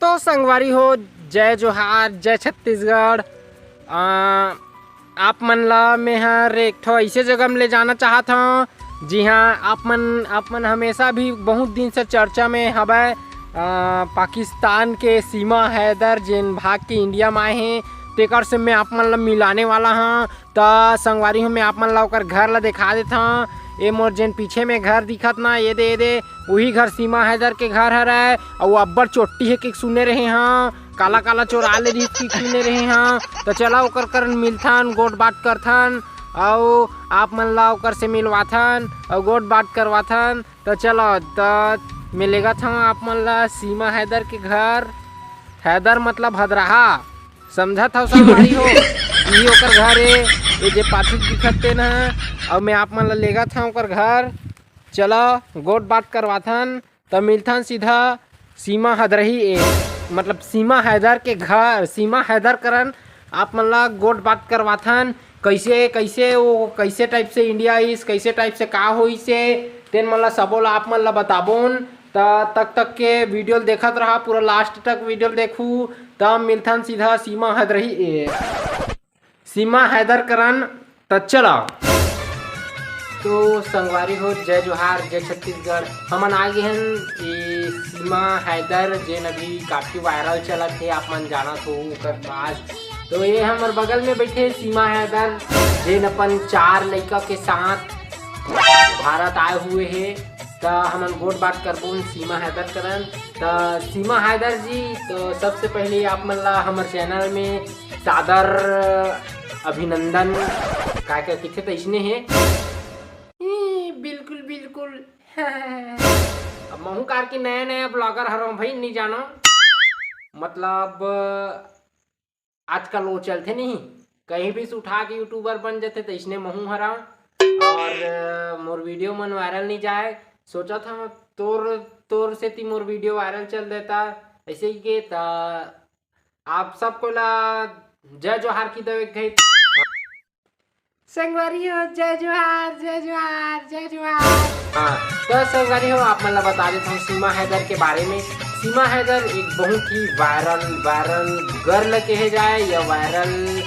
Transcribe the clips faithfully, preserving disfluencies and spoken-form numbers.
तो संगवारी हो, जय जोहार, जय छत्तीसगढ़। आ, आप मन ला मैं हर एक ठो ऐसे जगह में ले जाना चाहत हूँ, जी हाँ, आप मन, आप मन हमेशा भी बहुत दिन से चर्चा में हवय। आ, पाकिस्तान के सीमा हैदर, जेन भाग के इंडिया में आए हैं, तेकर से मैं आप मन ला मिलाने वाला हूँ। त संगवारी हो, मैं आप मन ला ओकर घर ला दिखा देत हूँ। ए मोर जेन पीछे में घर दिखत ना, ये दे, ये दे, उही घर सीमा हैदर के घर हरय। अउ अब्बड़ चोट्टी हे कि सुने रहे हँ, काला काला चोरा ले रहिस कि सुने रहे हँ। त चला ओकर करन मिलथन, गोठ बात करथन, अउ आप मन ला ओकर से मिलवाथन अउ गोठ बात करवाथन। त चला, त मैं लेगत हूँ आप मन ला सीमा हैदर के घर। हैदर मतलब हदरहा, समझत हव संगवारी हो? इही ओकर घर ए, ये जे पाछू दिखत तेन ह। अउ मैं आप मन ला लेगत हूँ ओकर घर। चला, गोठ बात करवाथन, त मिलथन सीधा सीमा हदरही ए, मतलब सीमा हैदर के घर, सीमा हैदर करन आप मन ला गोठ बात करवाथन, कैसे, कैसे वो, कैसे टाइप से इंडिया आइस, कैसे टाइप से का होइस हे, तेन मन ला सबो ला आप मन ला बताबोन। त तक तक के वीडियो ल देखत रहा, पूरा लास्ट तक वीडियो ल देखू, तब मिलथन सीधा सीमा हैदरही ए। सीमा हैदर करन, त चला। तो संगवारी हो, जय जोहार, जय छत्तीसगढ़। हमन आ गे हन ये सीमा हैदर, जेन अभी काफी वायरल चलत हे, आप मन जानत हो ओकर पास। तो ये हमर बगल में बैठे सीमा हैदर, जेन अपन चार लइका के साथ भारत आए हुए हे। त हमन गोठ बात करबोन सीमा हैदर करन। त सीमा हैदर जी, तो सबसे पहले आप मन ला हमर चैनल में सादर अभिनंदन। का का किथे त इसने हे। ई, बिल्कुल, बिल्कुल। अब महू कार के नया, नया ब्लॉगर हरव भाई, नहीं जानो। मतलब, आजकल वो चलथे नहीं, कहीं भी से उठा के यूट्यूबर बन जाथे, त इसने महू हरव। और, अ, मोर वीडियो मन वायरल नहीं जाए, सोचत हव तोर, तोर सेती मोर वीडियो वायरल चल देता। ऐसे ही के त आप सबको ला जय जोहार की दवे गई। संगवारी हो, जय जोहार, जय जोहार, जय जोहार। हाँ, तो संगवारी हो, आप मन ला बता देत हूँ सीमा हैदर के बारे में। सीमा हैदर एक बहुत ही वायरल, वायरल गर्ल कहे जाए या वायरल,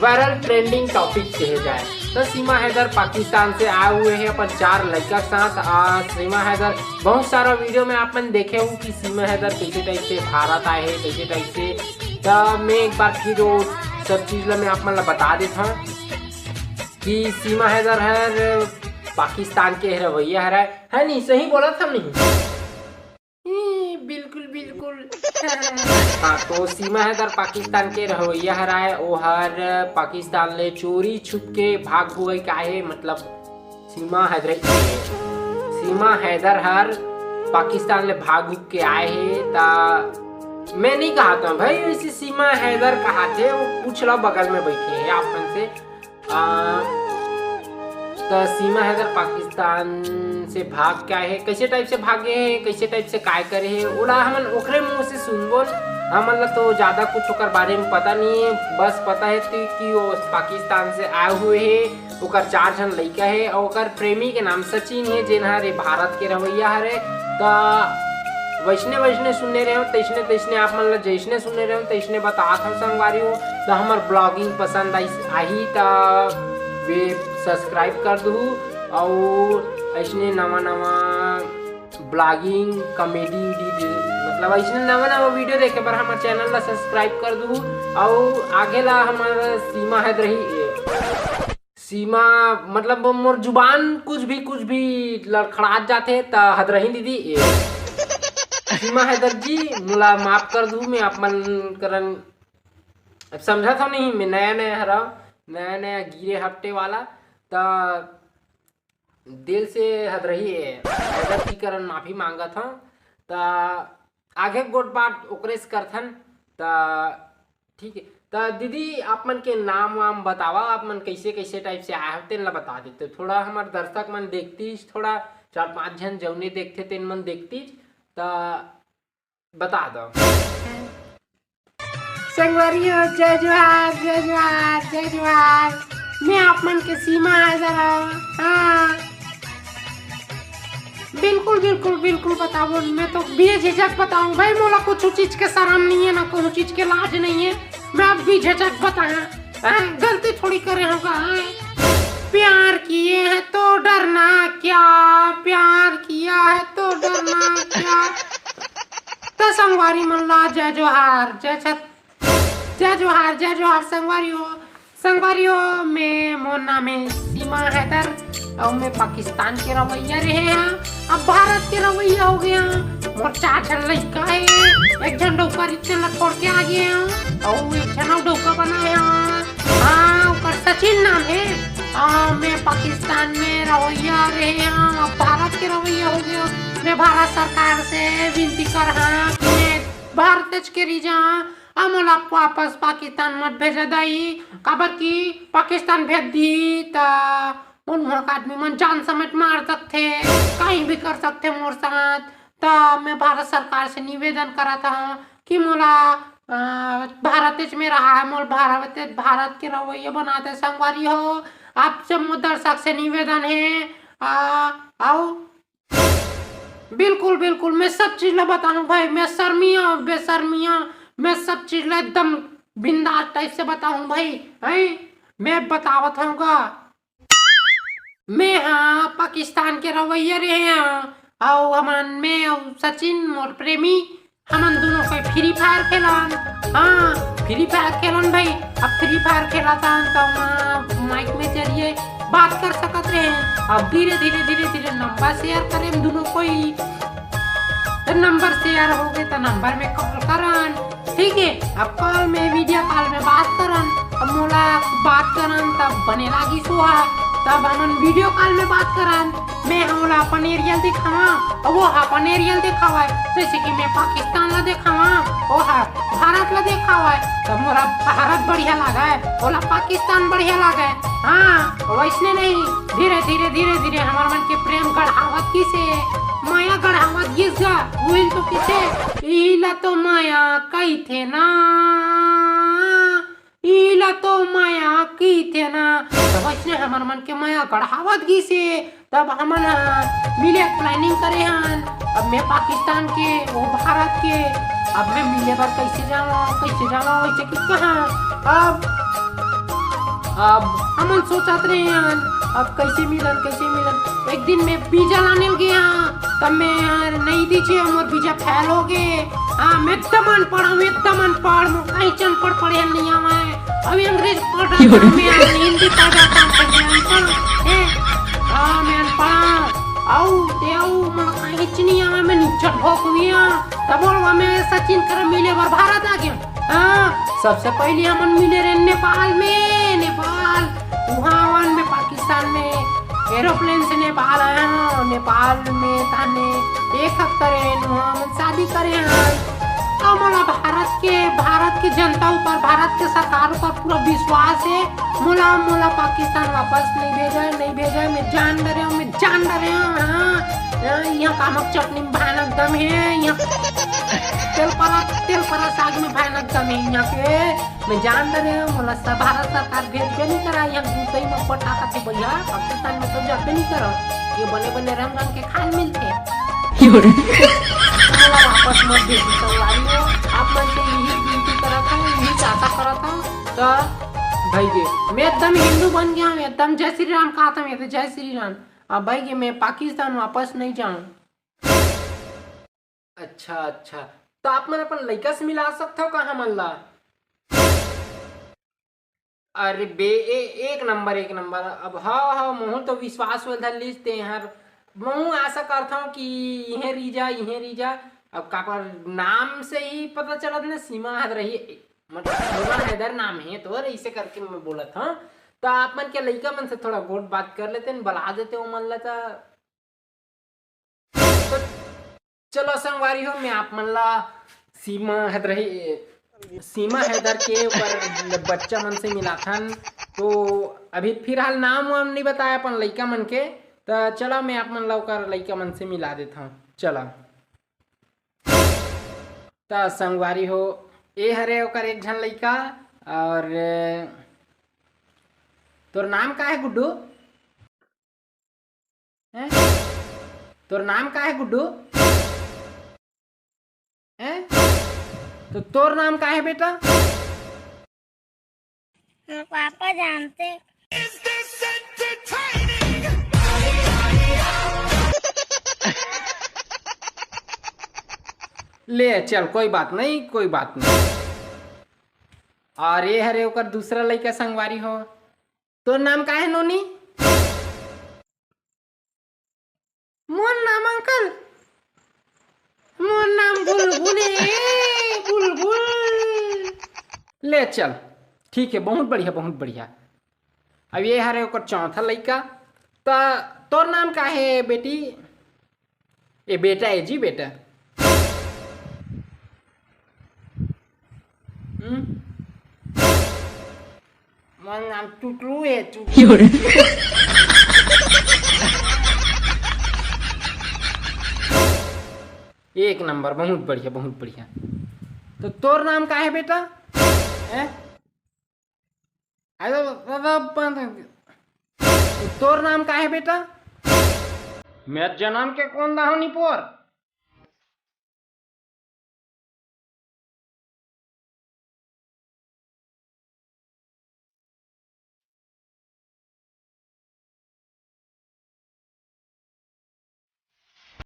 वायरल ट्रेंडिंग टॉपिक कहे जाए। तो सीमा हैदर पाकिस्तान से आए हुए हैं अपन चार लड़का के साथ। आ, सीमा हैदर बहुत सारा वीडियो में आप मन देखे हो कि सीमा हैदर कैसे टाइप से भारत आए हैं, कैसे टाइप से। तो मैं एक बार फिर वो सब चीज ला मैं आप मन ला बता देत हूँ कि सीमा हैदर हर पाकिस्तान के रवैया हरय, है नहीं? सही बोलत हव नहीं? ई, बिल्कुल, बिल्कुल। हाँ, तो सीमा हैदर पाकिस्तान के रवैया हरय, ओ हर पाकिस्तान ले चोरी छुप के भाग हुए का हे, मतलब सीमा हैदर, सीमा हैदर हर पाकिस्तान ले भाग हुक के आए हे। ता मैं नहीं कहा था भाई, वैसे सीमा हैदर कहा थे, वो पूछ लो, बगल में बैठे हैं आप मन से। आ, त सीमा हैदर पाकिस्तान से भाग के आए हे, कैसे टाइप से भागे हे, कैसे टाइप से काय करे हे, ओला हमन ओकरे मुंह से सुनबो। हमन ला तो ज्यादा कुछ ओकर बारे में पता नहीं है, बस पता है कि, कि वो पाकिस्तान से आए हुए हे, ओकर चार झन लइका हे और ओकर प्रेमी के नाम सचिन हे, जेन हरे भारत के रवैया हरे। त वैसने वैसने सुनने रहे हो, तैसने तैसने आप मन ला जैसने सुनने रहे हो, तैसने बतात हव संगवारी हो। त हमर ब्लॉगिंग पसंद आई, आही त वे सब्सक्राइब कर दू और ऐसने नवा नवा ब्लॉगिंग, कॉमेडी, मतलब ऐसने नवा नवा वीडियो देखे बर हमर चैनल ला सब्सक्राइब कर दू और आगे ला हमर सीमा हैदर ही सीमा, मतलब मोर जुबान कुछ भी, कुछ भी लड़खड़ात जाथे त हदरही दीदी ए। सीमा हैदर जी, मोला माफ कर दू, मैं आप मन करन अब समझत हव नहीं, मैं नया नया हरव, नया नया गिरे हफ्ते वाला, त दिल से हदरही ए, हैदर जी करन माफी मांगत हव। त आगे गोठ बात ओकरे से करथन। त ठीक है, त दीदी आप मन के नाम वाम बतावा, आप मन कैसे कैसे टाइप से आए हो तेन ला बता देते। थोड़ा हमर दर्शक मन देखतीस, थोड़ा चार पांच झन जौने देखथे तेन मन देखतीस, त बता दो। संगवारी हो, जय जोहार, जय जोहार, जय जोहार। मैं आप मन के सीमा हैदर हव। हाँ। बिल्कुल बिल्कुल बिल्कुल बताओ, मैं तो बेझिझक बताऊं भाई, मोला कुछ चीज के शर्म नहीं है, ना कोनो चीज के लाज नहीं है। मैं अब बेझिझक बताऊं, हाँ, गलती थोड़ी करे होगा, हाँ। प्यार किए हैं तो डरना क्या, प्यार किया है तो डरना क्या। तो संगवारी मन ला जय जोहार, जय छत, जय जोहार, जय जोहार संगवारी हो। संगवारी हो, मैं, मोर नाम है सीमा हैदर, अउ मैं पाकिस्तान के रवैया रहे हैं, अब भारत के रवैया हो गया। मोर चार झन लइका है, एक झन डौका रिश्ते ला छोड़ के आ गए हैं, अउ एक झन अउ डौका बनाए हैं। हाँ, ओकर सचिन नाम है। हाँ, मैं पाकिस्तान में रवैया रहे हैं, अब भारत के रवैया हो गया। मैं भारत सरकार से विनती कर हाँ कि मैं भारत के रही जा, अब मोला वापस पाकिस्तान मत भेजा दाई, काबर कि पाकिस्तान भेज दी त मन वहाँ का आदमी मन जान समेत मार सकथे, कहीं भी कर सकथे मोर साथ। त मैं भारत सरकार से निवेदन करत हूँ कि मोला, अ, भारत देश में रहा है, मोर भारत, भारत के रवैया बना दे संगवारी हो। आप सब मोर दर्शक से निवेदन है, अ, आओ। बिल्कुल बिल्कुल, मैं सब चीज ला बताऊं भाई, मैं शर्मिया बेशर्मिया, मैं सब चीज ला एकदम बिंदास टाइप से बताऊं भाई। हैं, मैं बतावत हूँ गा, मैं हाँ पाकिस्तान के रवैया रहे हाँ, अउ हमन, मैं अउ सचिन मोर प्रेमी, हमन दोनों कोई फ्री फायर खेलन। हाँ, फ्री फायर खेलन भाई। अब फ्री फायर खेलत हन त वहाँ माइक में जरिए बात कर सकत रहे। अब धीरे धीरे धीरे धीरे नंबर शेयर करेन दोनों कोई, त नंबर शेयर हो गए त नंबर में कॉल करन, ठीक है। अब कॉल में, वीडियो कॉल में बात करन, अब मोला बात करन तब बने लागी सुहा, तब हमन वीडियो कॉल में बात करन। मैं हमला अपन एरियल दिखावा, अउ वो अपन एरियल दिखावा, जैसे कि मैं पाकिस्तान ला दिखावा, वो हा भारत ला दिखावा, तब मोला भारत बढ़िया लागे, ओला पाकिस्तान बढ़िया लागे। हाँ, वैसने नहीं, धीरे धीरे धीरे धीरे हमर मन के प्रेम गढ़ावत किसे, माया गढ़ावत गिस गा, उहिल तो किसे, इला तो माया कहिथे ना, इला तो माया कहिथे ना। तब अइसने हमर मन के माया गढ़ावत गिसे, तब हमन ह मिले के प्लानिंग करे हन। अब मैं पाकिस्तान के, वो भारत के, अब मैं मिले बर कैसे जावा, कैसे जावा, वैसे कि कहाँ। अब, अब हमन सोचत रहे हन, अब कैसे मिलन, कैसे मिलन। एक दिन मैं वीजा लाने गया, तब मैं यार नहीं दीजिए, मोर वीजा फेल हो गए। हाँ, मैं एकदम अनपढ़ हूँ, एकदम अनपढ़, मोर कहीं से अनपढ़ पढ़े नहीं आवे। अभी अंग्रेज पढ़ रहा था, मैं आज हिंदी पढ़ रहा था, मैं अनपढ़ हूँ। हैं? हाँ, मैं अनपढ़ हूँ। आऊ, ते आऊ, मोला कहीं से नहीं आवे, मैं निच्चट भोंक हुई हूँ। तब बोल, मैं सचिन कर मिले बर भारत आ गया। हाँ, सबसे पहले हमन मिले रहे नेपाल में, नेपाल, वहाँ वन में, पाकिस्तान में एरोप्लेन से नेपाल आया हूँ। नेपाल में ताने एक हफ्ता रहे, वहाँ हमन शादी करे हैं। अब मोला भारत के, भारत के जनता ऊपर, भारत के सरकार ऊपर पूरा विश्वास है। मोला, मोला पाकिस्तान वापस नहीं भेजा, नहीं भेजा। मैं जान डरे हूँ, मैं जान डरे हूँ। हाँ, हाँ, यहाँ कामक चटनी में भयानक दम है, यहाँ तेल परा, तेल परा साग में भयानक दम है यहाँ के। मैं जान डरे हूँ, मोला सब भारत सरकार भेजबे नहीं करा, यहाँ गुदई में पटाखा थे भैया, पाकिस्तान में तो जाबे नहीं करा। ये बने बने रंग रंग के खान मिलते। मोला वापस मत भेजो संगवारी हो, आप मन से यही विनती करत हूँ, यही चाहता करत हूँ। तो भाई जी, मैं एकदम हिंदू बन गया हूँ, एकदम जय श्री राम कहता हूँ, ये तो जय श्री राम। अब भाई जी, मैं पाकिस्तान वापस नहीं जाऊँ। अच्छा, अच्छा, तो आप मन अपन लइका से मिला सकथव का हमन ला? अरे बे, ए, एक नंबर, एक नंबर। अब हाँ, हाँ, मोहू तो विश्वास होल धर लिस ते हर। मोहू आशा करथव कि इहे रीजा, इहे रीजा। अब काकर नाम से ही पता चलत ना, सीमा हद रही, मतलब सीमा हैदर नाम है, तो ऐसे करके मैं बोलत हूँ। तो आप मन के लइका मन से थोड़ा गोठ बात कर लेते हैं, बुला देते हो मन ला, तो तो चलो संगवारी हो, मैं आप मन ला सीमा हैदर ही, सीमा हैदर के ऊपर बच्चा मन से मिलाथन। तो अभी फिलहाल नाम वाम नहीं बताया अपन लइका मन के। तो चला, मैं आप मन ला ओकर लइका मन से मिला देता हूँ। चला, तो संगवारी हो, ए हरे ओकर एक झन लइका। और तोर नाम का है गुड्डू? हैं? तोर नाम का हे गुड्डू? हैं? तो तोर नाम का हे बेटा? मोर पापा जानथे। ले चल, कोई बात नहीं, कोई बात नहीं। अउ ये हरे ओकर दूसरा लइका संगवारी हो। तोर नाम का हे नोनी? मोर नाम अंकल, मोर नाम बुलबुल हे, बुलबुल। ले चल, ठीक हे, बहुत बढ़िया, बहुत बढ़िया। अब ये हरे ओकर चौथा लइका। त तोर नाम का हे बेटी? ए बेटा हे जी, बेटा। हम्म? मोर नाम टुटलू हे, टुटलू। एक नंबर, बहुत बढ़िया, बहुत बढ़िया। तो तोर नाम का हे बेटा? हैं? अरे बाबा, तोर नाम का हे बेटा? मैं जनम के कोंदा हंव निपोर।